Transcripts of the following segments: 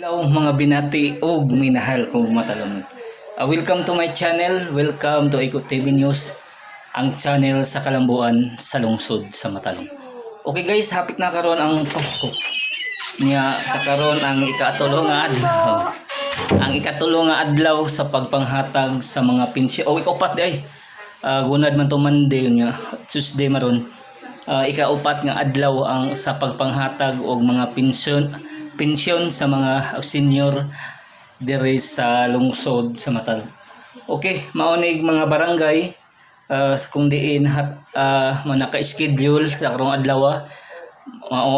Hello, mga binati og minahal kong matalomon. Welcome to my channel. Welcome to Iko TV News, ang channel sa kalambuan sa lungsod sa Matalom. Okay guys, hapit na karon ang Pasko. Niya sa karon ang ikatulo nga adlaw. Ang ikatulo nga adlaw sa pagpanghatag sa mga pensyon. O ikaupat di ay. Gunad man to Monday niya, Tuesday maron. Ikaupat nga adlaw ang sa pagpanghatag og mga pensyon pensyon sa mga senior diri sa lungsod sa Matalom. Okay, mao nig mga barangay kung diin hat naka-schedule sa karong adlaw, mao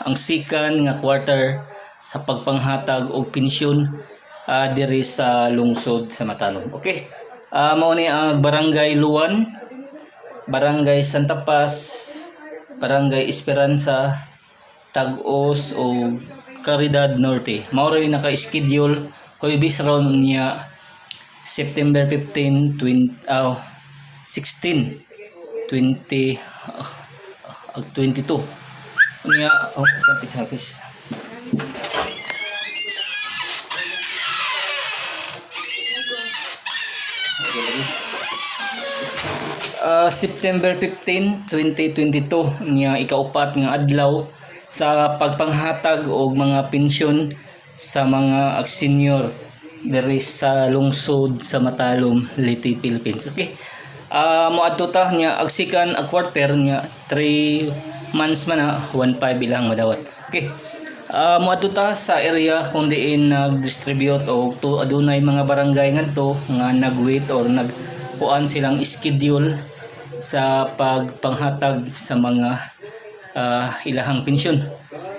ang second nga quarter sa pagpanghatag og pensyon diri sa lungsod sa Matalom. Okay. Mao ni ang Barangay Luan, Barangay Santa Paz, Barangay Esperanza, Tag-os o Caridad Norte. Mao rin naka-schedule Huwebes ron niya September 15, 20, 16, 20, 22. Niya, oh, kapit sa kapis. Okay, lagi. September 15, 2022 niya ikaupat nga adlaw sa pagpanghatag og mga pensyon sa mga senior diri sa lungsod sa Matalom, Leyte, Philippines. Okay. Moadto ta niya agsikan ag quarter niya 3 months man na 1.5 ilang madawat. Okay. Moadto ta sa area kung diin nag-distribute o to adunay mga barangay ngadto nga nag-wait or nagkuan silang schedule sa pagpanghatag sa mga ilahang pensyon.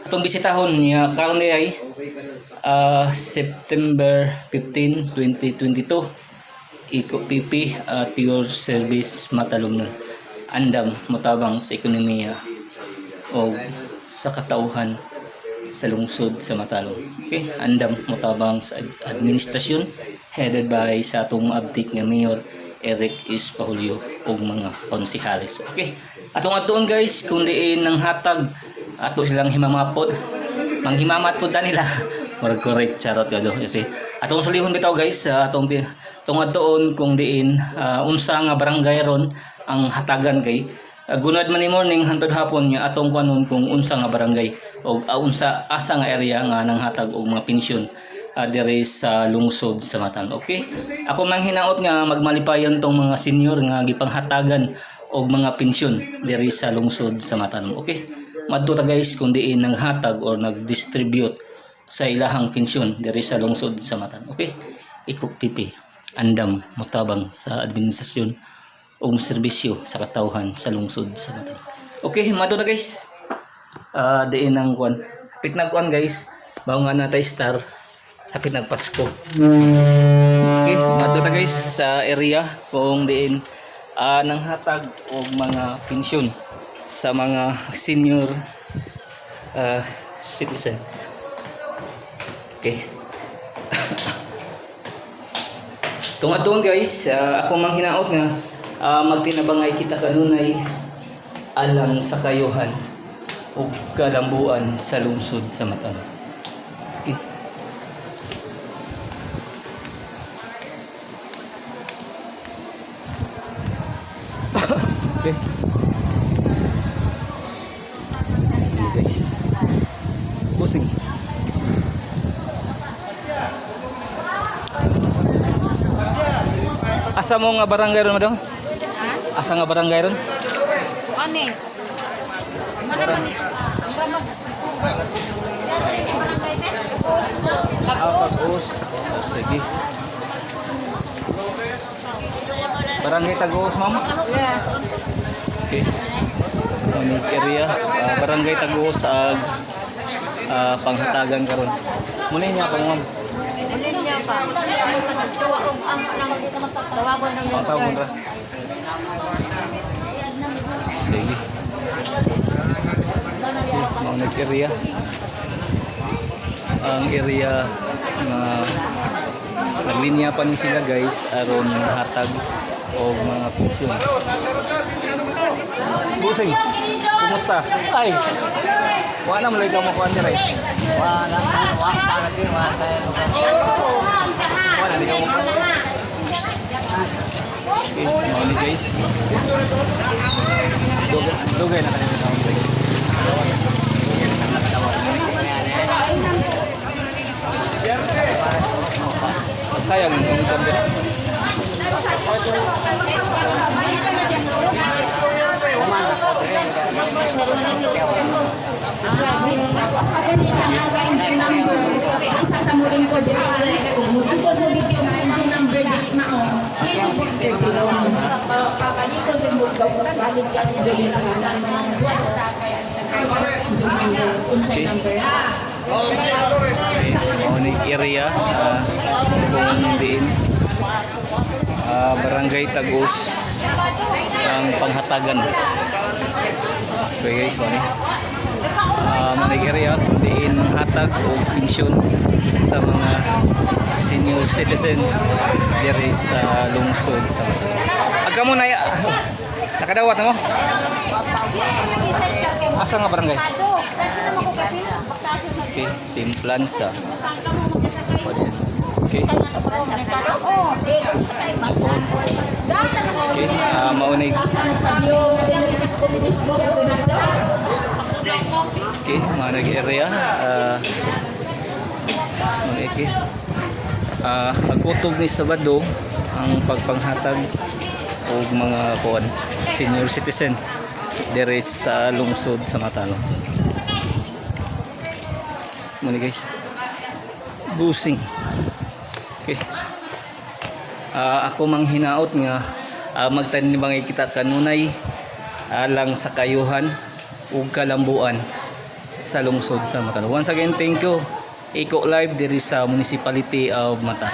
Atong bisitahon niya karon ay September 15, 2022. Iko PP at your service Matalomnon. Andam motabang sa ekonomiya o sa katauhan sa lungsod sa Matalom. Okay, andam motabang sa administrasyon headed by sa atong abtik nga Mayor Eric S. Pahulyo ug mga konsehales. Okay. Atong atuon guys kung diin nang hatag ato silang himamapod. Manghimamat pud ta nila. Murag correct charot ka jo kasi atong sulihon bitaw guys sa atong atong atuon kung diin unsa nga barangay ron ang hatagan kay gunad man ni morning hantod hapon niya atong kuanon kung unsa nga barangay o unsa asa nga area nga nanghatag og mga pensyon diri sa lungsod sa Matan. Okay? Ako mang hinaot nga magmalipayon tong mga senior nga gipanghatagan og mga pensyon diri sa lungsod sa Matalom. Okay? Madto ta guys kung diin nanghatag or nagdistribute sa ilahang pensyon diri sa lungsod sa Matan. Okay? Iko pipi andam motabang sa administrasyon ug serbisyo sa katawhan sa lungsod sa Matan. Okay, madto ta guys. Diin ang kuan. Hapit na kuan guys. Bawo nga natay star. Hapit nagpasko. Okay, madto ta guys sa area kung diin nanghatag og mga pensyon sa mga senior citizen. Okay. Tungod doon guys, ako mang hinaot nga magtinabangay kita kanunay alang sa kayuhan ug kalambuan sa lungsod sa Matalom. Okay. Okay. Okay guys. Busing. Asa mo nga barangay ron, madam? Asa nga barangay ron? Kuan eh. Mana man is ang ramag. Ah, Tag-os. Oh, sige. Barangay Tag-os, ma'am? Yeah. Okay. Unig area, barangay Tag-os ag panghatagan karon. Muna niya pang ma'am. Ulit niya pa. Tuwa og ang nang tawagon ng Pangtawgon ra. Sige. Okay, mao nag area. Ang area nga naglinya pa ni sila guys aron hatag og mga pensyon. Busing. Kumusta? Ay. Wa na mo lagi ka mo kuan dire. Wa na wa para din wa tayo. Wa na di ka mo. Okay, mao ni, guys. Dugay, dugay na kanina taon dire. Sayang ang sabi. Paganita nga engine number. Ang sa muling ko dili kung muling ko mo dito nga engine number dili mao. Dili ko bilong. Papalikod din mo balik ka si Jolene nga mga buhat sa takay ang engine number unsay number ha. Okay, mao ni area kung diin Barangay Tagos ang panghatagan. Okay guys, mao ni. Mao ni area kung diin manghatag og pensyon sa mga senior citizen diri sa lungsod sa Aga mo na ya. Nakadawat na mo? Asa nga barangay? Okay, Team Planza. Okay. Okay, mao ni Asa ang Fabio nga nag-Facebook Facebook ko na to. Okay, mga nag-area. Mga okay. Pagkutob ni Sabado ang pagpanghatag og mga kuan senior citizen diri sa lungsod sa Matalom. Muna, guys. Busing. Okay. Ako mang hinaot nga magtanibangay kita kanunay alang sa kayuhan ug kalambuan sa lungsod sa Matalom. Once again, thank you. Eco Live diri sa Municipality of Mata.